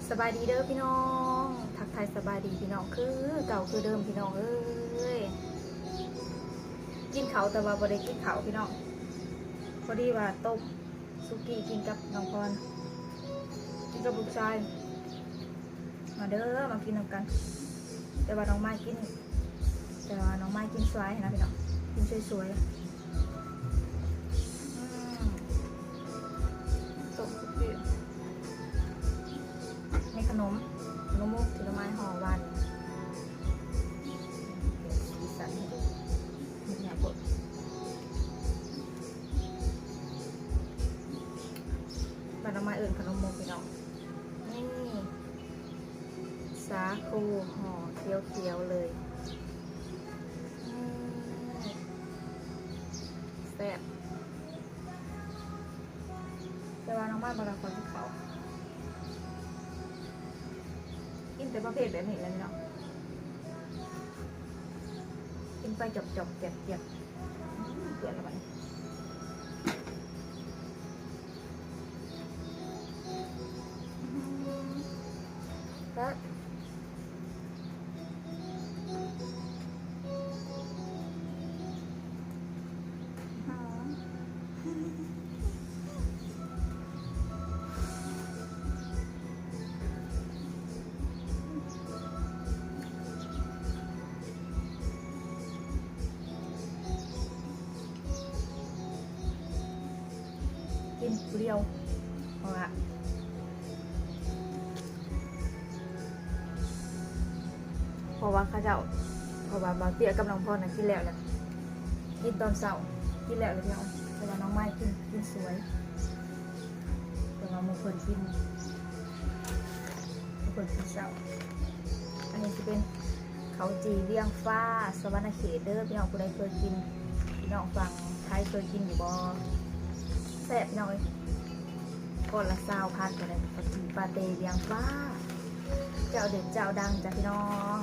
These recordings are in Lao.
ສະບາຍດີເດີພີ່ນ້ອງ ທັກທາຍສະບາຍດີພີ່ນ້ອງຄືເກົ່າຄືເດີມພີ່ນ້ອງເອີຍ. ກິນເຂົ້າແຕ່ວ່າບໍ່ໄດ້ກິນເຂົ້າພີ່ນ້ອງ ພໍດີວ່າຕົ້ມສຸກີ້ກິນກັບນ້ອງພອນ ກິນກັບລູກຊາຍ. ມາເດີ ມາກິນນຳກັນ ແຕ່ວ່ານ້ອງມາຍກິນ ແຕ່ວ່ານ້ອງມາຍກິນສວາຍນະພີ່ນ້ອງ ກິນສວາຍໆ. ອືມ ຕົ້ມສຸກີ້ ມີຂະໜົມ ຂະໜົມມຸກ ຜົນລະໄມ້ຫໍ່ຫວານ ເປັນສີສັນໃຫ້ດູ ເຮັດຫຍັງໂພດ ບ້ານນ້ອງມາຍເອີ້ນຂະໜົມມຸກພີ່ນ້ອງ. ນີ້ ສາຄູຫໍ່ຂຽວໆເລີຍ ອືມ ແຊບ. ແຕ່ວ່ານ້ອງມາຍບໍ່ໄດ້ຄ່ອຍກິນເຂົ້າ ກິນແຕ່ປະເພດແບບນີ້ແຫຼະພີ່ນ້ອງ ກິນໄປຈອບໆ ແຈບໆ. ອືມ ເປື້ອນລະບັດນີ້ ອືມ ແຊບ ຫອມ. ກິນຜູ້ດຽວ ເພາະວ່າ ເພາະວ່າເຂົາເຈົ້າ ເພາະວ່າບ່າວເຕ້ຍກັບນ້ອງພອນນະກິນແລ້ວແຫຼະ ກິນຕອນເຊົ້າ ກິນແລ້ວແຫຼະພີ່ນ້ອງ ແຕ່ວ່ານ້ອງມາຍກິນ ກິນສວຍ ແຕ່ວ່າໝູ່ເພິ່ນກິນ ເພິ່ນກິນເຊົ້າ. ອັນນີ້ຊິເປັນເຂົ້າຈີ່ວຽງຟ້າ ສະຫວັນນະເຂດເດີພີ່ນ້ອງ ຜູ້ໃດເຄີຍກິນ ພີ່ນ້ອງຝັ່ງໄທເຄີຍກິນຢູ່ບໍ່? ແຊບພີ່ນ້ອງເອີຍ ກ້ອນລະຊາວພັນພຸ້ນແຫຼະ ເຂົ້າຈີ່ປາເຕວຽງຟ້າ ເຈົ້າເດັດເຈົ້າດັງຈ້າພີ່ນ້ອງ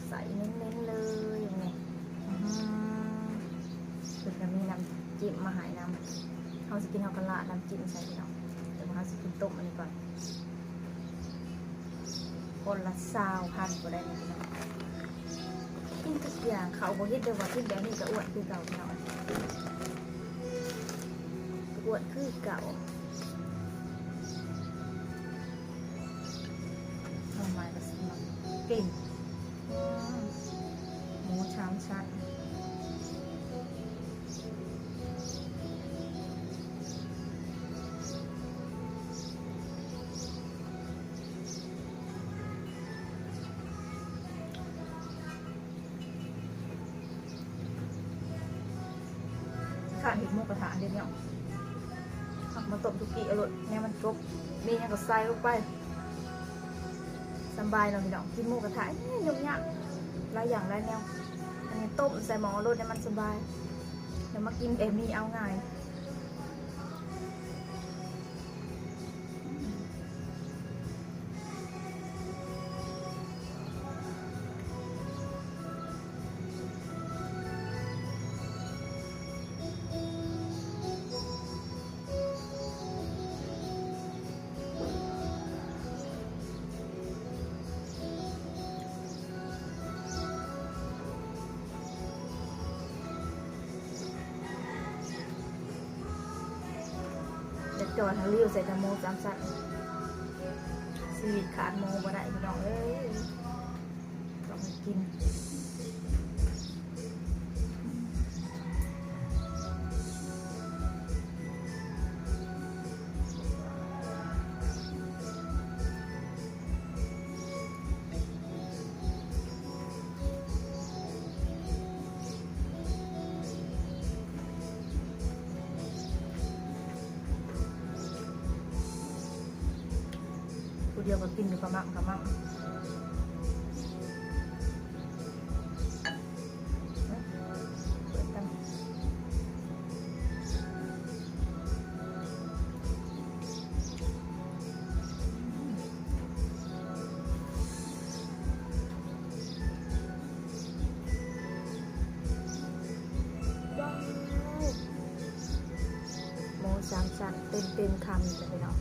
ໃສ່ເນັ້ນໆເລີຍນີ້ ອື ເພິ່ນກະມີນ້ຳຈິ້ມມາໃຫ້ນຳ ເຮົາຊິກິນເຮົາກະລາດນ້ຳຈິ້ມໃສ່ພີ່ນ້ອງ ແຕ່ວ່າເຮົາຊິກິນຕົ້ມອັນນີ້ກ່ອນ. ຄົນລະຊາວພັນບໍ່ໄດ້ນີ້ພີ່ນ້ອງ ກິນທຸກຢ່າງ ເຂົາບໍ່ຄິດເດີວ່າກິນແບບນີ້ກະອ້ວນຄືເກົ່າພີ່ນ້ອງ ອ້ວນຄືເກົ່າ. ໜໍ່ໄມ້ກະຊິມາກິນ ອືມ ໝູສາມຊັ້ນ. ຂ້ານເຮັດໝູກະທະເດ້ພີ່ນ້ອງ ເອົາມາຕົ້ມສຸກີ້ເອົາໂລດ ແນວມັນຈົບ ມີຫຍັງກະໃສ່ລົງໄປ ສຳບາຍເນາະພີ່ນ້ອງ ກິນໝູກະທະ ຫຍຸ້ງຍາກ ຫຼາຍຢ່າງຫຼາຍແນວ ອັນນີ້ຕົ້ມໃສ່ໝໍ້ໂລດ ແນວມັນສະບາຍ ແລ້ວມາກິນແບບນີ້ເອົາງ່າຍ. ແຕ່ຈອຍຫັ້ນລິ້ວໃສ່ແຕ່ໝູສາມຊັ້ນ ຊີວິດຂາດໝູບໍ່ໄດ້ພີ່ນ້ອງເອີຍ ຕ້ອງກິນ. ຜູ້ດຽວກະກິນຢູ່ຂະໝໍ້ຂະໝໍ້. ໝູສາມຊັ້ນເຕັມໆຄຳນີ້ແຫຼະພີ່ນ້ອງ.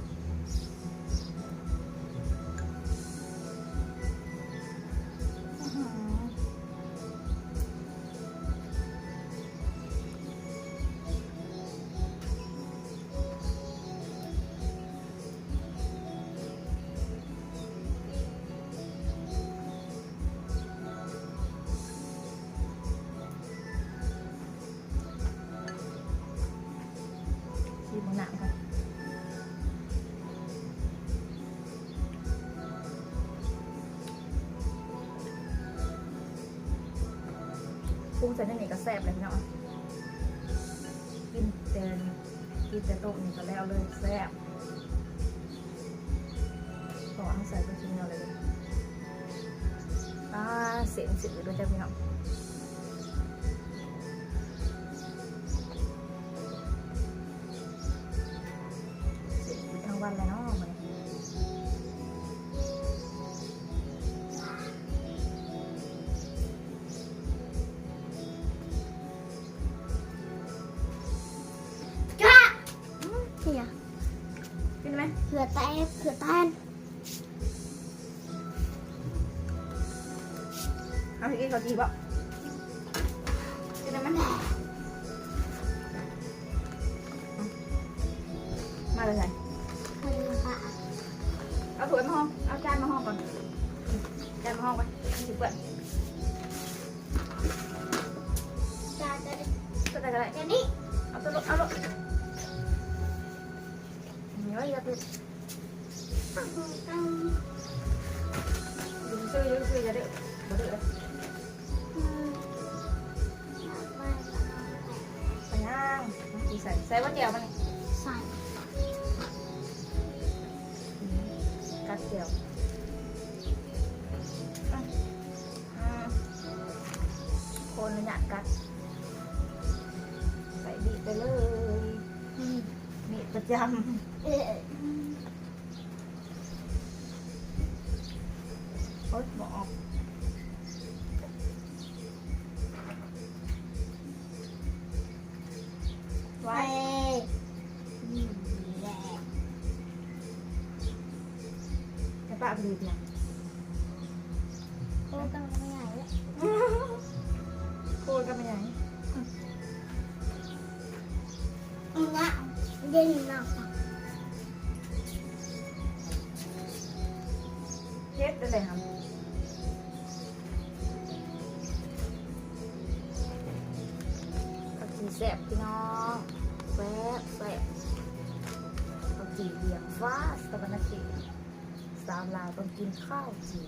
ໃສ່ໃນນີ້ກໍແຊບແລ້ວພີ່ນ້ອງ ກິນແຕ່ ກິນແຕ່ໂຕະນີ້ກໍແລ້ວເລີຍ ແຊບ. ເພາະວ່າເຮົາໃສ່ໄປທຸກແນວເລີຍເດ້. ປາ ເສັ້ນຊື່ເດີຈ້າພີ່ນ້ອງ ເສັ້ນກິນທັງວັນແລ້ວເນາະມື້ນີ້. ຈ້າ ອືມ ເຫື່ອ ກິນໄດ້ໄໝ? ເຫື່ອແຕກ ເຫື່ອແຕນ. ເອົາ ຊິກິນເຂົ້າຈີ່ບໍ່? ກິນໄດ້ໄໝ? ມາແຕ່ໃສ? ມາແຕ່ປ່າ. ເອົາຖ້ວຍມາຮອງ ເອົາຈານມາຮອງກ່ອນ ຈານມາຮອງໄປ ມັນຊິເປື້ອນ. ຈານ ຈານນີ້ ກໍໄດ້ ກໍໄດ້ ຈານນີ້ ເອົາໂລດ ເອົາໂລດ. ເອີຍ ຢ່າໄປ ຢູ່ຊື່ ຢູ່ຊື່ ຢ່າດື້ ບໍ່ດື້ເລີຍ. ອືມ ເອົາຫຍັງ ຊິໃສ່ ໃສ່ບໍ່ແຈ່ວມັນນີ້? ໃສ່ ອືມ ກັດແຈ່ວ ອືມ ອືມ ຄົນລະຍະກັດ ໃສ່ບີບໄປເລີຍ ອືມ ມີດປະຈຳ ເອີ ໂອ໊ຍ ບໍ່ອອກ ໄວ້ ນີ້ແຫຼະ ແຕ່ປະບໍ່ໄດ້ເດຍ. ໂອ້ ກຳລັງໃຫຍ່ເລີຍ ໂອ້ ກຳລັງໃຫຍ່ ອືມ ອັນນີ້ເດັ່ນມາກ ເຮັດໄດ້ແລ້ວ ເຂົ້າຈີ່ແຊບພີ່ນ້ອງ ແຊບ ແຊບ ເຂົ້າຈີ່ວຽງຟ້າ ສະຫວັນນະເຂດ. ສາວລາວຕ້ອງກິນເຂົ້າຈີ່.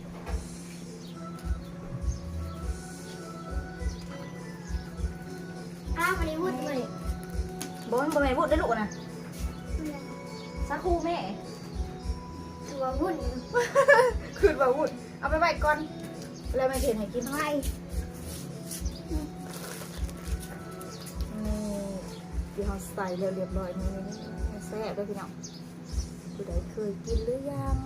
ອ້າວ ບໍ່ໄດ້ວຸດເລີຍ ບໍ່ ມັນບໍ່ແມ່ນວຸດເດ້ລູກນະ ສາຄູແມ່ ຄືວ່າວຸດ ຄືວ່າວຸດ ເອົາໄປໄວ້ກ່ອນ ແລ້ວແມ່ເຮັດໃຫ້ກິນ. ໄວ້ ນີ້ ທີ່ເຮົາໃສ່ແລ້ວລຽບຮ້ອຍນີ້ ແຊບເດີ້ພີ່ນ້ອງ. ຜູ້ໃດເຄີຍກິນຫຼືຍັງ?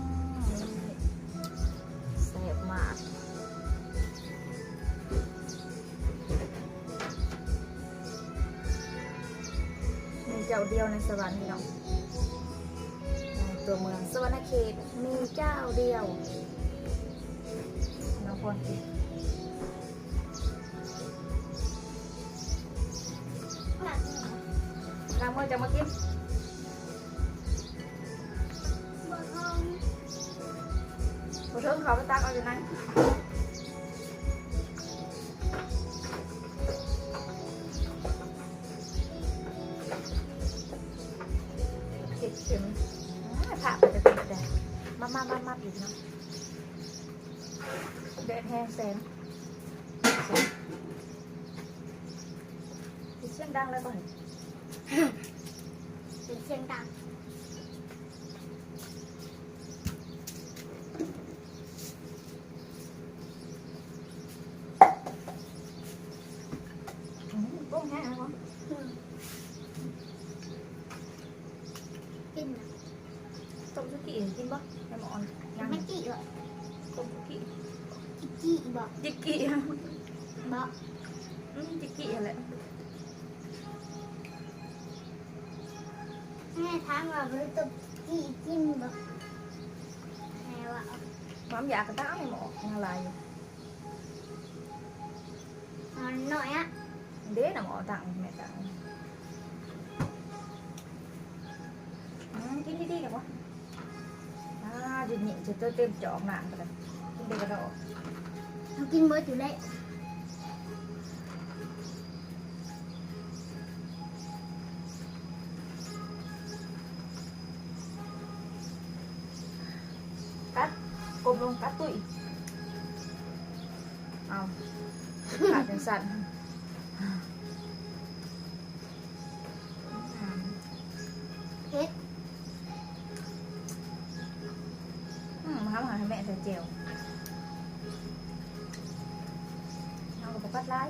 ແຊບມາກ ມີເຈົ້າດຽວໃນສະຫວັນພີ່ນ້ອງ ໃນຕົວເມືອງສະຫວັນນະເຂດມີເຈົ້າດຽວ ນ້ອງພອນກິນ ລ້າງມືຈັ່ງມາກິນ. ບໍ່ເຖິງ ບໍ່ເຖິງ ເຂົ້າໄປຕັກເອົາຢູ່ນັ້ນ ເຜັດເຄັມ ອາ ພະໄປແຕ່ເພິ່ນກະໄດ້ ມາ ມາ ມາ ມາ ອີກເນາະ ແດດແຮງແສງ ສຽງດັງແລ້ວກໍ ເປັນສຽງດັງ ອືມ ປຸງແຮງແລ້ວບໍ່? ອືມ ກິນນະ ຕົ້ມສຸກີ້ໃຫ້ກິນບໍ່? ໃຫ້ໝໍ່ອ່ອນ ຍັງ ແມ່ຈີ້ບໍ່? ຕົ້ມສຸກີ້ ຈິກກີ້ບໍ່? ຈິກກີ້ບໍ່? ອືມ ຈິກກີ້ຫັ້ນແຫຼະ ແມ່ຖາມວ່າບໍ່ໄດ້ຕົ້ມຈີ່ກິນບໍ່? ແມ່ວ່າ ຄວາມຢາກກະຕາມໃຫ້ໝໍ່ ຍັງຫຼາຍຢູ່ ນ້ອຍອະ ເດ້ ນ້ຳອອກຕັງ ແມ່ຕັງ ອືມ ກິນດີໆ ດອກວະ ອາ ດິນນີ້ຈະເຕັມຈອກນ້ຳກະໄດ້ ກິນໄດ້ກະດອກ ເຮົາກິນເບິດຢູ່ແລ້ວ ກັດ ກົ້ມລົງກັດຕຸ້ຍ ເອົາ ຂາດຈັ່ງຊັ້ນ ໃສ່ແຈ່ວ ເຮົາກໍບໍ່ກັດຫຼາຍ.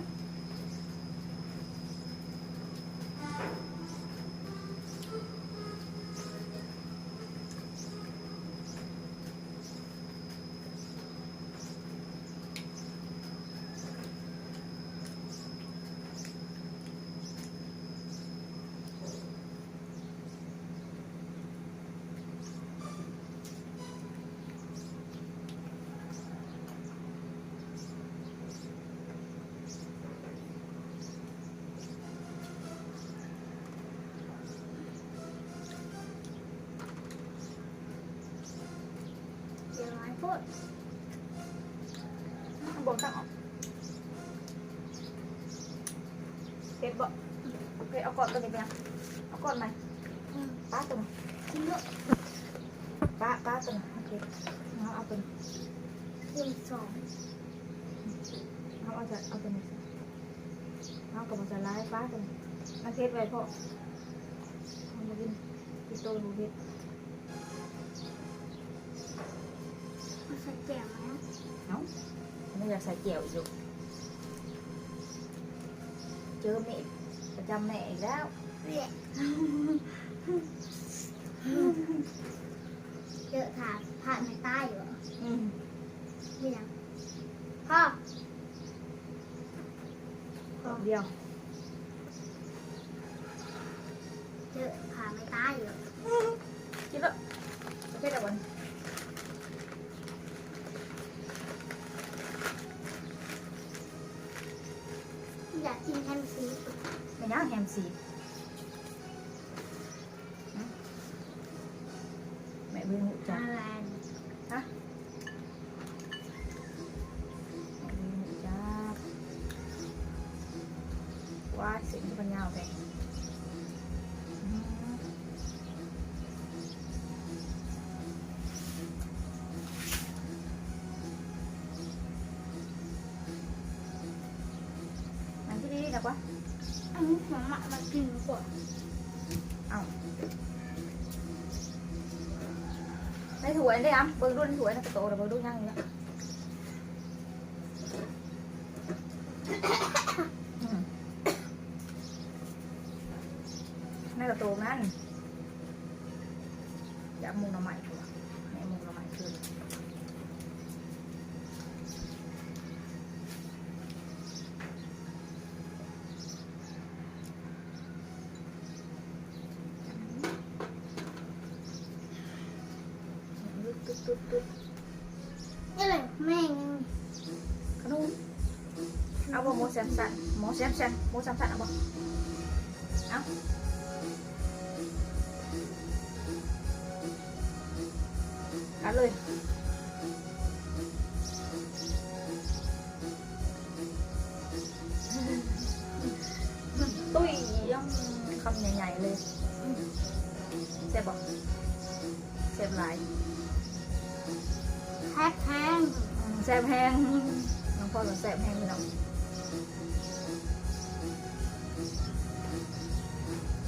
ດຽວຫຼາຍໂພດ ເອົາບ່ອງຕັ້ງອອກ. ເຜັດບໍ່? ເຜັດ ເອົາກ້ອນຕົວນີ້ໄປນຳ ເອົາກ້ອນໃໝ່. ອືມ ປາຕົວນີ້ ກິນເນາະ ປາ ປາຕົວນີ້. ໂອເຄ ເອົາ ເອົາຕົວນີ້ ເປັນສອງ ເອົາ ເອົາຈາກ ເອົາຕົວນີ້ ເຮົາກໍບໍ່ໃສ່ຫຼາຍ ປາຕົວນີ້ ມັນເຜັດໄວໂພດ ມັນບໍ່ກິນ ກິນໂຕບໍ່ເຜັດ. ເອົາໃສ່ແຈ່ວນະ ເອົ້າ ມັນຢາກໃສ່ແຈ່ວອີກຢູ່ ເຈີເມດປະຈຳແມ່ອີກແລ້ວ. ເຈີຖ້າພາດແມ່ຕາຍຢູ່. ອືມ ເປັນຫຍັງ? ພໍ ຄອບດຽວ ເຈີຂ້າໄມ່ຕາຍຢູ່. ກິນເລີຍ ເຜັດແລ້ວບໍ່? ຢາກກິນແຮມຊີສ. ແມ່ນຫຍັງແຮມຊີສ? ຫຶ? ແມ່ບໍ່ຮູ້ຈັກ. ຮະ? ແມ່ບໍ່ຮູ້ຈັກ. ວ້າຍ ເສັ້ນມັນຍາວແທ້. ອືມ ນັ່ງດີໆ ດຽວກ່ອນ ອັນນີ້ຂອງໝາກມາກິນກ່ອນ. ເອົ້າ ໃນຖ້ວຍເດ້ອະ ເບິ່ງດູໃນຖ້ວຍນະ ກະໂຕລະເບິ່ງດູ ຍັງຢູ່ນະ. ອືມ ໃນກະໂຕນັ້ນ. ຢາກໝົກໜໍ່ໄມ້ ແມ່ໝົກໜໍ່ໄມ້ຄືນ. ນີ້ແຫຼະແມ່ງ ຂະໜົມ. ເອົາບໍ່ ໝູແຊມສັນ ໝູແຊມສັນ ໝູແຊມສັນ ເອົາບໍ່? ເອົາ ກັດເລີຍ. ຕຸ້ຍ ຄຳໃຫຍ່ໆ ເລີຍ. ແຊບບໍ່? ແຊບຫຼາຍ ແຊບແຮງ. ອືມ ແຊບແຮງ ນ້ອງພອນວ່າແຊບແຮງ ພີ່ນ້ອງ.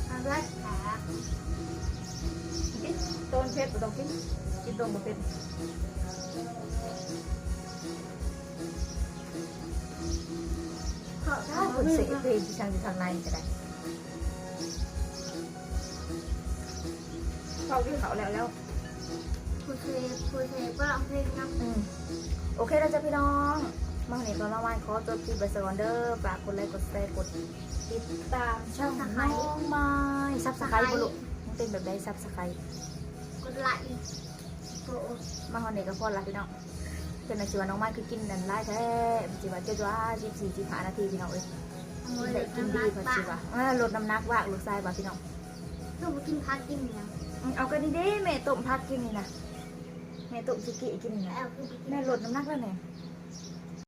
ເອົາດ້ວຍ ກິນໂຕເຜັດບໍ່ຕ້ອງກິນ ກິນໂຕບໍ່ເຜັດ. ເພິ່ນເສະເພງຊິຊ່າງຢູ່ທາງໃນກໍໄດ້. ເວົ້າກິນເຂົ້າແລ້ວແລ້ວ ຜູ້ເສກ ຜູ້ເສກກໍຮ້ອງເພງນຳ. ອືມ ໂອເຄແລ້ວຈ້າພີ່ນ້ອງ ມາຮອດນີ້ກໍນ້ອງມາຍຂໍຈົບຄລິບໄວ້ສະກ່ອນເດີ. ຝາກກົດໄລ ກົດແຊ ກົດຕິດຕາມຊ່ອງນ້ອງມາຍ ຊັບສະໄຄບ໌ ບໍ່ລູກ? ມັນເປັນແບບໃດ ຊັບສະໄຄ? ກົດໄລ. ມາຮອດນີ້ກໍພໍລະພີ່ນ້ອງ. ເຈົ້າໜ້າຊິວ່ານ້ອງມາຍຄືກິນນັ້ນຫຼາຍແທ້ ຊິວ່າເຈັດ ວ່າສິບສີ່ ສິບຫ້ານາທີພີ່ນ້ອງເອີຍ. ກິນໄດ້ກິນດີເພິ່ນຊິວ່າ ເອີ ລົດນ້ຳໜັກວາກລູກຊາຍວ່າພີ່ນ້ອງ. ຄືບໍ່ກິນຜັກກິນຫຍັງ? ອືມ ເອົາກໍນີ້ເດ້ ແມ່ຕົ້ມຜັກກິນນີ້ນະ ແມ່ຕົ້ມສຸກີ້ກິນນີ້ນະ. ແມ່ລົດນ້ຳໜັກແລ້ວນີ້.